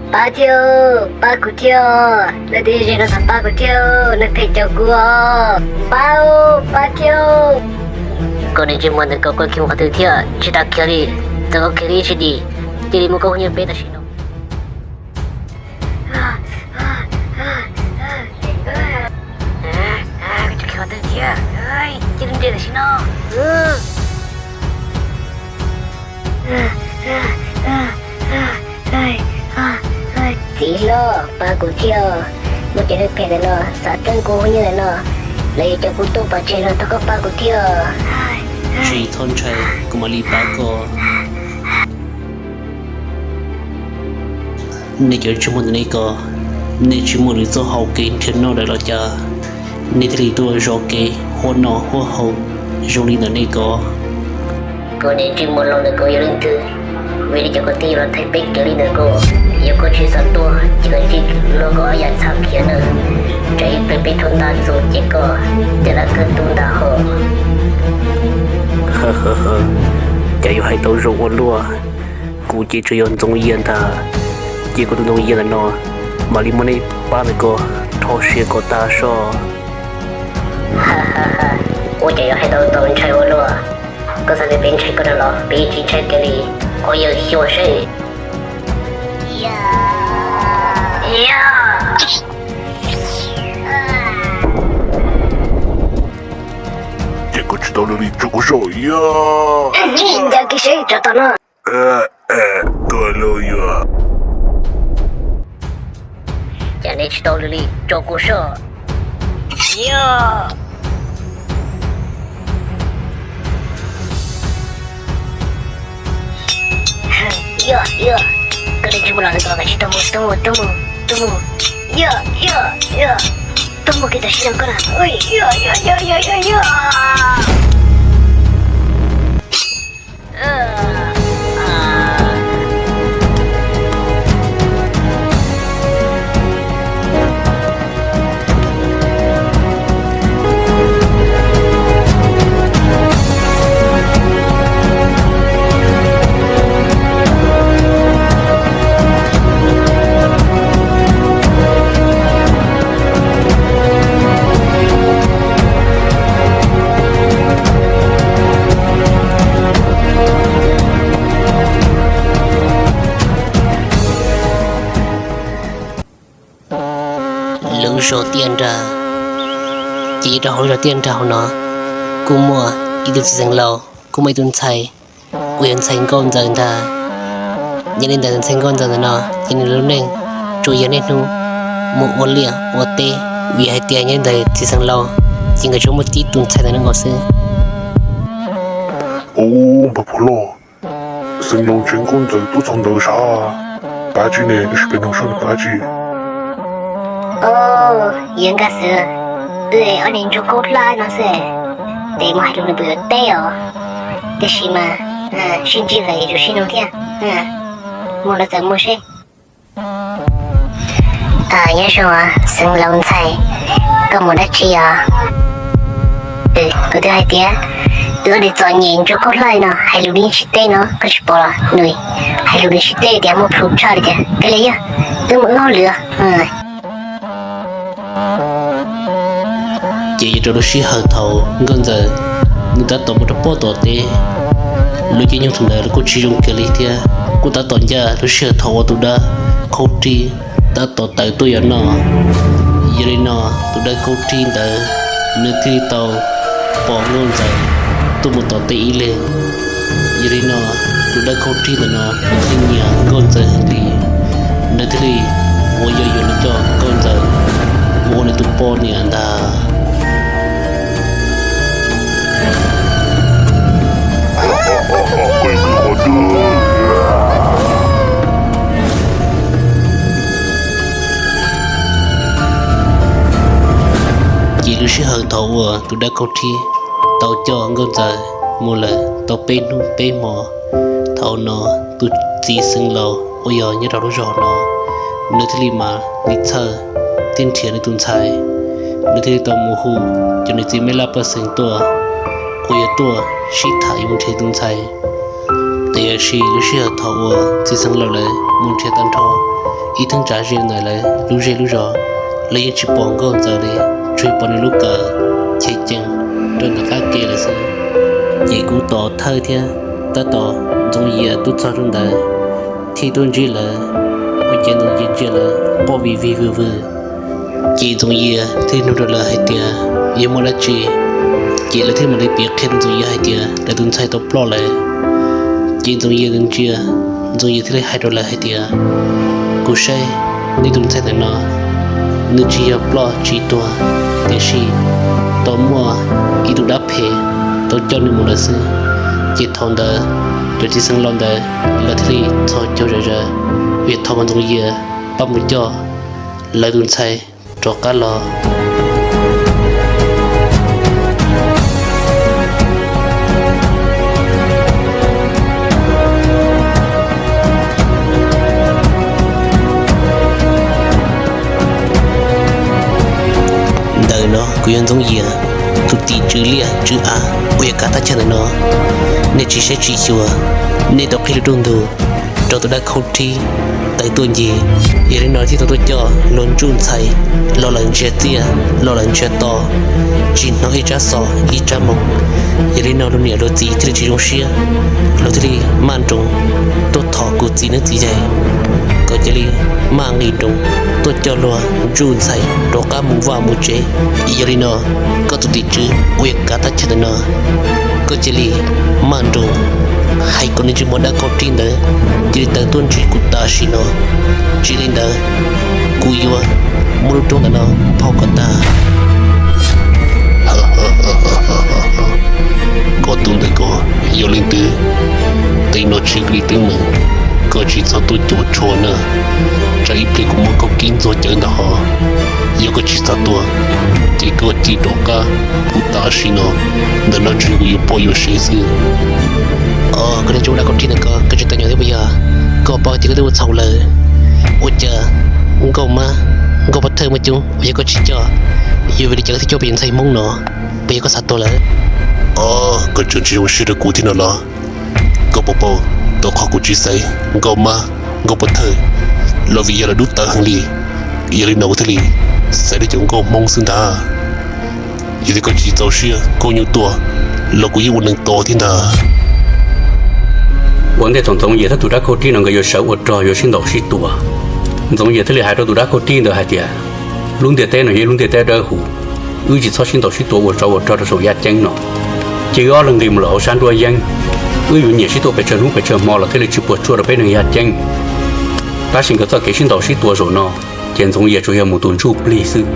Pab thiab, pab kuv thiab, leej twg ze no thov pab kuv thiab, nws phem caum kuv os. Pab, pab thiab. Koj niag ntsej muag ntawm ko, koj khiav mus qhov twg thiab? Tsis tas khiav li, txawm koj khiav li tsis dim, cia li muab koj hu nyiaj peb tam sim no. Koj tsis khiav qhov twg thiab, cia li nres tam sim no. Txiv hlob, pab kuv thiab, muaj cov neeg phem ntawm no xav txeeb kuv hu nyiaj ntawm no, lawv yuav coj kuv tuaj pov tseg no, thov koj pab kuv thiab. Tsis txhob ntshai, kuv mam li pab koj. Nej cov ntsej muag ntawm ne ko, nej tsis muaj lwm txoj hau kev nrhiav noj lawm los cas? Nej thiaj li tuaj zov kev huab noj huab haus zoo li ntawm nej ko. Koj niag ntsej muag laus ntawm ko yog leej twg? Vim li cas koj thiaj yuav los thaiv peb kev li ntawm ko? Yog koj tsis xav tuag ces koj cia li luag koj ob yam txhab khiav nawb, tsam ib pliag peb rhuav ntaj txus ces koj tej lab kawg tu ntaj hos. Cas yuav hais tau zoo ua luaj, kuv ces tsuas yog ntxoov yias ntag, ces kuv tus ntxoov yias ntawm no mam li muab nej pab ntawm ko rho siav kom tag soj. Ua cas yuav hais tau txaus ntshai ua luaj, koj xav tias peb ntshai koj rau los? Peb yeej tsis ntshai kiag li, qhov yawg xyuas seb. Ces koj tsis tau lwm li, tso kuv soj. Ncav kiag seb, tso tom no. Tuaj lauj yuav. Cas nej tsis tau lwm li, tso kuv soj. Yog, yog, yog, koj li tsis mus los ntawm ko, koj tsis tau mus, tuaj mus, tuaj mus, tuaj mus. Yog, yog, yog, tuaj mus kiag tam sim no koj na. Yog, yog, yog, yog, yog, yog. Lub zos Tiaj Nrag. Ces nyob rau hauv lub zos Tiaj Nrag hauv no kuj muaj ib tug txiv xeev laus, kuj muaj ib tug ntxhais uas yog ntxhais nkauj ntxawm ntag. Yog li ntawd ntxhais nkauj ntxawm ntawm no ces nws lub neej tsuas yog niaj hnub mus ua liaj ua teb, vim hais tias nyob li ntawd txiv xeev laus ces nkawd tsuas muaj tib tus ntxhais ntawm no nkaus xwb. Ub, npawg pog loj, xeev laus ntxhais nkauj ntxawm tuaj txog ntawd sav, pab tsi ne, tab sis peb nug seb nws pab tsi. Au, yawg Nkaj Xwb, wb ob niag ntsuag khaub hlab no xwb, tes mus hais lus nws puas yuav teb os. Tiam sis mas sib ntsib lawm yuav tsum sib nug thiab, mus los txawm mus seb. Nyob zoo xeev laus ntxhais, koj mus dab tsi os? Kuv twb hais tias wb ob niag txom nyem ntsuag khaub hlab no hais lus nws tsis teb no, koj tsis pom los? Nws hais lus nws tsis teb tias muaj plhu tshaj li tias, koj li yog, wb mus wb hauj lwm. Ces yog rau lub sij hawm thaum nkauj ntxawm nws tab tom mus rau pob tom teb, lub caij nyoog thaum ntawd los kuj tsis zoo kiag li thiab, kuj tab tom ncaj lub sij hawm thaum uas tus dab khaub rib tab tom tawm tuaj yuav noj. Yog li no tus dab khaub rib ntawd nws thiaj li tau pom nkauj ntxawm tuaj mus tom teb ib leeg. Yog li no tus dab khaub rib ntawm no nws thiaj nyiam nkauj ntxawm heev li, nws thiaj li ua yog yuav los coj nkauj ntxawm mus ua nws tus poj niam ntag. Ces lub sij hawm thaum uas tus dab khaub rib tau coj nkauj ntxawm mus lawm tau peb hnub peb hmo, thaum no tus txiv xeev laus uas yog nyob rau lub zos no, nws thiaj li mam li txhawj thiab nrhiav nws tus ntxhais. Nws thiaj li tau mus hu cov niam txiv mej laj pej xeem tuaj uas yuav tuaj sib tham yuav mus nrhiav tus ntxhais. Tiam sis lub sij hawm thaum uas txiv xeev laus lawv mus nrhiav tag nrho ib thaj tsam ze ntawm lawv lub zej lub zos, lawv yeej tsis pom Nkauj Ntxawm li, tsuas yog pom nws lub kawm chev cees rau ntawm qab ke lawm xwb. Ces kuj tos thawj thiab tab tom Ntxoov Yias tuaj txog rau ntawd thiaj tuaj ntsib lawv, ua cas Ntxoov Yias ntsia lawv quaj vim vim vwm vwm. Ces Ntxoov Yias thiaj nug rau lawv hais tias yog muaj dab tsi, ces lawv thiaj mam li piav qhia rau Ntxoov Yias hais tias lawv tus ntxhais tau ploj lawm. Ces Ntxoov Yias ntsia, Ntxoov Yias thiaj li hais rau lawv hais tias kuv saib nej tus ntxhais ntawm no, nws tsis yog ploj tsis tuag, tiam sis tau muaj ib tug dab phem tau coj nws mus lawm xwb. Ces thaum ntawd cov txiv xeev laus ntawd lawv thiaj li txhos caug zom zaws, vim thaum uas Ntxoov Yias pab mus coj lawv tus ntxhais rov qab los. Ntawm no kuv yog Ntxoov Yias, tus tim tswv liaj tswv av uas yuav kav thaj chaw ntawm no. Nej tsis saib tsis xyuas, nej tau qhib lub rooj ntug rau tus dab khaub rhib tawm tuaj ncig. Yog li no thiaj tau tuaj coj luag ntsuj ntxhais los lawm ntsiag txiaj los lawm ntsiag to, tsis hnov ib tsab xov ib tsab moo. Yog li no luag niam luag txiv thiaj li tsis zoo siab, luag thiaj li maj nroos tuaj thov kuv txiv neeb txiv yaig kom cia li maj nqis nroos tuaj coj luag ntsuj ntxhais rov qab mus vaj mus tsev. Yog li no koj tus tim tswv uas yuav kav thaj chaw ntawm no, koj cia li maj nroos hais kom niag ntsej muag dab khaub rhib ntawd cia li tawm tuaj ntsib kuv tam sim no, tsis li ntawd kuv yuav muab lub roob ntawm no phau kom tag. Koj tus ntawm ko yog leej twg? Tej no tsis yog li teeb meem, koj tsis txhob tuaj cuam tshuam na, tsam ib pliag kuv muab koj kib ntxuag cawv ntag hos. Yog koj tsis xav tuag, ces koj cia li rov qab pw tam sim no, ntawm no tsuas yog kuv yuav poj yuav sev xwb. Os, koj niag ntsej muag dab khaub rhib ntawm ko, koj tsis tau nyob thiab puas yog? Koj paub tias koj twb ua txhaum lawm. Ua cas Nkauj Mab, Nkauj Pov Thawj muaj coob, uas yog koj tsis coj, yuav vim li cas koj thiaj coj peb tus ntxhais Hmoob no? Puas yog koj xav tuag lawm? Os, koj tseem tsis zoo siab rau kuv thiab no los? Koj puas paub, rau qhov kuv tsis xaiv Nkauj Mab, Nkauj Pov Thawj los vim yog lawv dub tawv heev li. Yog li no kuv thiaj li xaiv rau cov nkauj Hmoob xwb ntag. Yog tias koj tsis txaus siab koj nyuj tuaj los kuv yeej ua neeg tos thiab ntag. Ua ntej thaum Ntxoov Yias thiab tus dab khaub rhib no nkawd yuav sawv ua rog yuav sib ntaus sib tua, Ntxoov Yias thiaj li hais rau tus dab khaub rhib ntawd hais tias, lub ntiaj teb no yog ib lub ntiaj teb dawb huv, wb tsis txhob sib ntaus sib tua ua tsov ua rog rau saum yaj ceeb no. Ces wb ob leeg nqis mus lawm hauv sab nruab yeeb, wb yuav nyiam sib tuaj pes tsawg hnub pes tsawg hmo los thiaj li tsis puas tsuaj rau peb neeg yaj ceeb. Tab sis nkawd txoj kev sib ntaus sib tua zaum no, ces Ntxoov Yias tsuas yog mus tus ntsuj plig xwb.